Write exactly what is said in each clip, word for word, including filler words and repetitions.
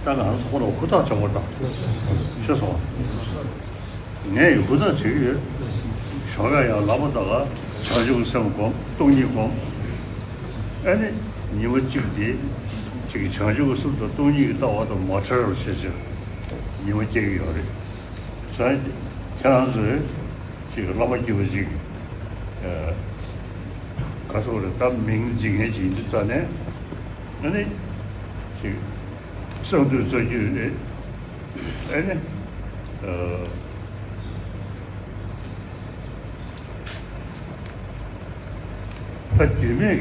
ད་ང་རང་ཚོ་ཁོ་རང་ཧུར་ཐག་བྱེད་དགོས་དང་། ཤེས་སོང་། ངས་ཧུར་ཐག་བྱེད་ཀྱི་ཡོད། ཞོགས་ཀ་ཡང་ལབ་པ་དང་བྱང་ཆུབ་སེམས་སྒོམ། སྟོང་ཉིད་སྒོམ། ཨ་ནི་ཉི་མ་གཅིག་དེ་ཅིག་བྱང་ཆུབ་སེམས་དང་སྟོང་ཉིད་ཀྱི་ལྟ་བ་དང་མ་བྲལ་བར་བྱེད་ཕྱིར་ཉི་མ་སྐྱེལ་གྱི་ཡོད་རེད། ས་ཁྱེད་རང་ཚོས་ཅིག་བླ་མ་སྐྱེས་པ་ཅིག་ག་སོགས་རེད། ད་མིང་འཛིན་མཁན་ཅིག་ཡིན་དུས་ཙ་ནས་ཨ་ནི་ཅིག་གསང་འདུས་རྩ་རྒྱུད་རེད། ཨ་ནི་ཨ། ད་རྒྱུད་སྨད་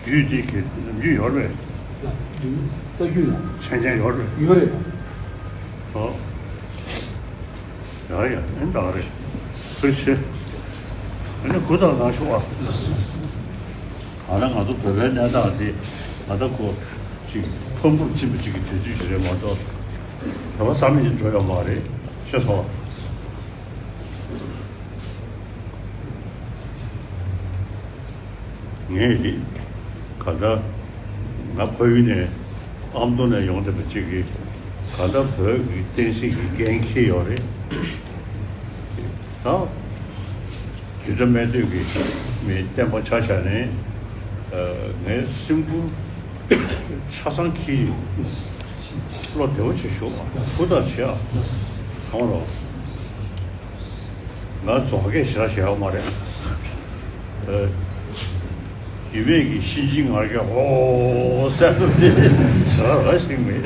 ཀྱི་རྒྱུད་འདི་གི་ནམ་རྒྱུན་ཡོད་རེད། རྩ་རྒྱུད་ལ་མཚན་སྙན་ཡོད་རེད། ཡོད་རེད། ཨོ། ཡ་ཡ། ཨེ་འདྲ་རེད། ཐུགས་རྗེ་ཆེ། ཨ་ནི་གུ་དང་ནང་ཤོག་ཨ། ཨ་ན་ང་ཚོ་བོད་པའི་གནས་སྟངས་འདི་ང་ད་ཁོ་ཅིག་ཕམ་ཕུགས་ཕྱིན་པ་ཅིག་གི་དུས་ཚོད་ཞིག་རེད་མ་གཏོགས། བོད་པ་བསམ་བཞིན་འགྲོ་ཡོད་མ་རེད། ཤེས་སོང་། ངས་ནི་ག་ད་ང་ཁོ་ཡུལ་ནས་ཨ་མདོ་ནས་ཡོང་བསྡད་པ་གཅིག་གིས་ག་ད་བོད་ཀྱི་བསྟན་སྲིད་ཀྱི་འགན་འཁྱེར་ཡོད་རེད། ད་རྒྱུད་གྲྭ་སྨད་སྟོད་ཀྱི་མི་བསྟན་པ་ཆ་བཞག་ནས་ངའི་སེམས་ཁུར་ཆ་ཚང་འཁྱེར་ཡོད། བློ་བདེ་བོ་བྱེད་ཤོག་ཧུར་ཐག་བྱེད་ཨ། གང་རོགས། ང་རྫོང་སྐད་ཞེ་དྲག་བཤད་ཡོད་མ་རེད། ཨ། རྒྱུད་སྨད་ཀྱི་གཤིན་རྗེ་ངར་སྐད་ཨོ་ཟེར་དུས་དེ་ཞེ་དྲག་ར་ཞིག་མེད།